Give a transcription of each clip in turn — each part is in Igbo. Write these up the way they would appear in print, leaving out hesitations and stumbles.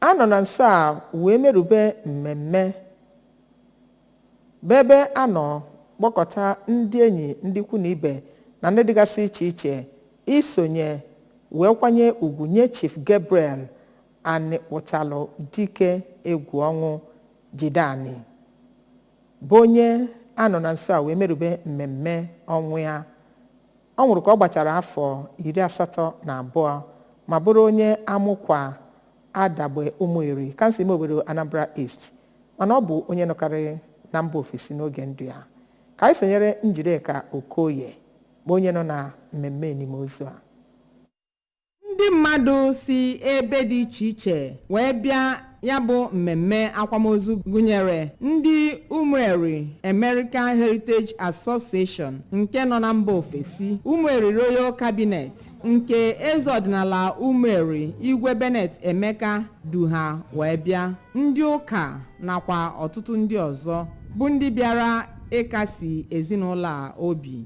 A nọ na nso a wee merube mmemme bụ ebe a nọ kpọkọta ndị enyi, ndị ikwu na ibe na ndị dịgasị iche iche isonye wee kwanye ugwu nye Chief Gabriel Anịkpụtalụ Dike Egwuọnwụ Jideani, bụ onye a nọ na nso a wee merube mmemme ọnwụ ya. Ọ nwụrụ ka ọ gbachara afọ 82 ma bụrụ onye Amụkwa Adagbe Ụmụeri, kansụl ime obodo Anambra East, mana ọ bụ onye nọkarị na mba ofesi n'oge ndụ ya. Ka anyị sonyere Njideka Okoye, bụ onye nọ na mmemme enimozu a. Ndị mmadụ si ebe dị iche iche wee bịa ya bụ mmemme akwamozu gụnyere ndị Ụmụeri American Heritage Association nke nọ na mba ofesi, Ụmụeri Royal Cabinet nke eze ọdịnala Ụmụeri, Igwe Bennett Emeka, du ha wee bịa, ndị ụka nakwa ọtụtụ ndị ọzọ bụ ndị bịara ịkasi ezinụlọ a obi.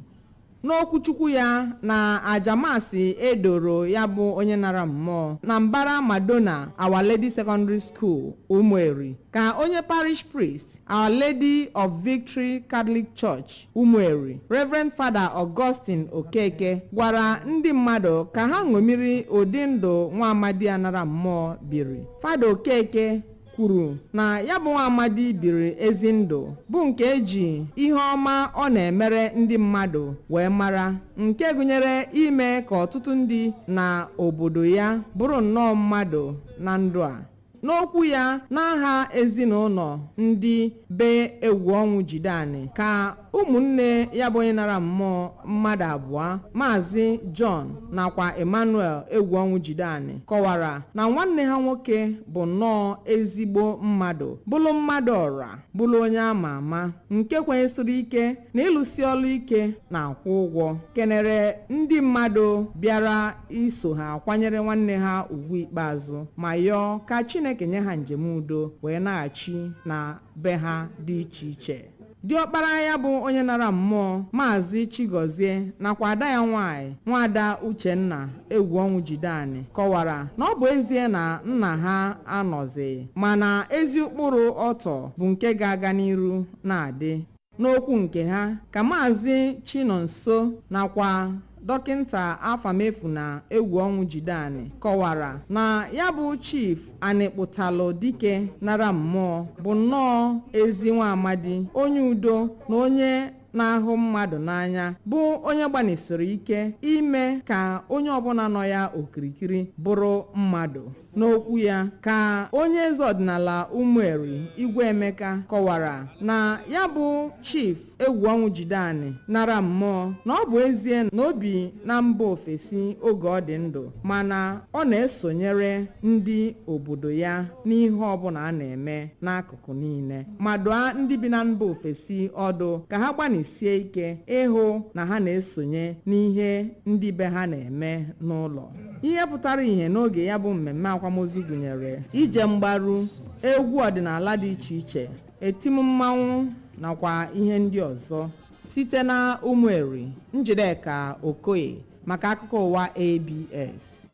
N'okwuchukwu ya na aja maasị edoro ya bụ onye nara mmụọ na mbara Madonna Our Lady Secondary School Ụmụeri, ka onye parish priest Our Lady of Victory Catholic Church Ụmụeri, Reverend Father Augustine Okeke, gwara ndị mmadụ ka ha ṅomiri ụdị ndụ nwa amadi a nara mmụọ biri. Fada Okeke kwuru na ya bụ nwa amadi biri ezi ndụ bụ nke eji ihe ọma ọ na-emere ndị mmadụ wee mara, nke gụnyere ime ka ọtụtụ ndị na obodo ya bụrụ nnọọ mmadụ na ndụ a. N'okwu ya n'aha ezinụlọ ndị be Egwuọnwụ Jideani, ka ụmụnne ya bụ onye nara mmụọ mmadụ abụọ, Maazị John nakwa Emmanuel Egwuọnwụ Jideani, kọwara na nwanne ha nwoke bụ nnọọ ezigbo mmadụ, bụrụ mmadụ ọra, bụrụ onye ama ama nke kwenyesiri ike na ịlụsi ọrụ ike na-akwụ ụgwọ, kenere ndị mmadụ bịara iso ha kwanyere nwanne ha ugwu ikpeazụ ma yọọ ka Chineke nye ha njem udo wee naghachi na be ha dị iche iche. Diọkpara ya bụ onye nara mmụọ, Maazị Chigozie, nakwa ada ya nwanyị, Nwaada Uchenna Egwuọnwụ Jideani, kọwara na ọ bụ ezie na nna ha anọzi, mana ezi ụkpụrụ ọtọ bụ nke ga-aga n'iru na-adị. N'okwu nke ha, ka Maazị Chinonso nakwa Dọkịnta Afamefu na Egwuọnwụ Jideani kọwara na ya bụ Chief Anịkpụtalụ Dike nara mmụọ bụ nnọọ ezi nwa amadi, onye udo na onye na-ahụ mmadụ n'anya, bụ onye gbanisiri ike ime ka onye ọbụla nọ ya okirikiri bụrụ mmadụ. N'okwu ya, ka onye eze ọdịnala Ụmụeri, Igwe Emeka, kọwara na ya bụ Chief Egwuọnwụ Jideani nara mmụọ, na ọ bụ ezie na o bi na mba ofesi oge ọ dị ndụ, mana ọ na-esonyere ndị obodo ya n'ihe ọbụla a na-eme n'akụkụ niile, ma dụọ ndị bi na mba ofesi ọdụ ka ha gbanisie ike ịhụ na ha na-esonye n'ihe ndị be ha na-eme n'ụlọ. Ihe pụtara ìhè n'oge ya bụ mmemme akwamozu gụnyere ije mgbaru, egwu ọdịnala dị iche iche, etim mmanwụ nakwa ihe ndị ọzọ. Site na Ụmụeri, Njideka Okoye maka akụkọ ụwa ABS.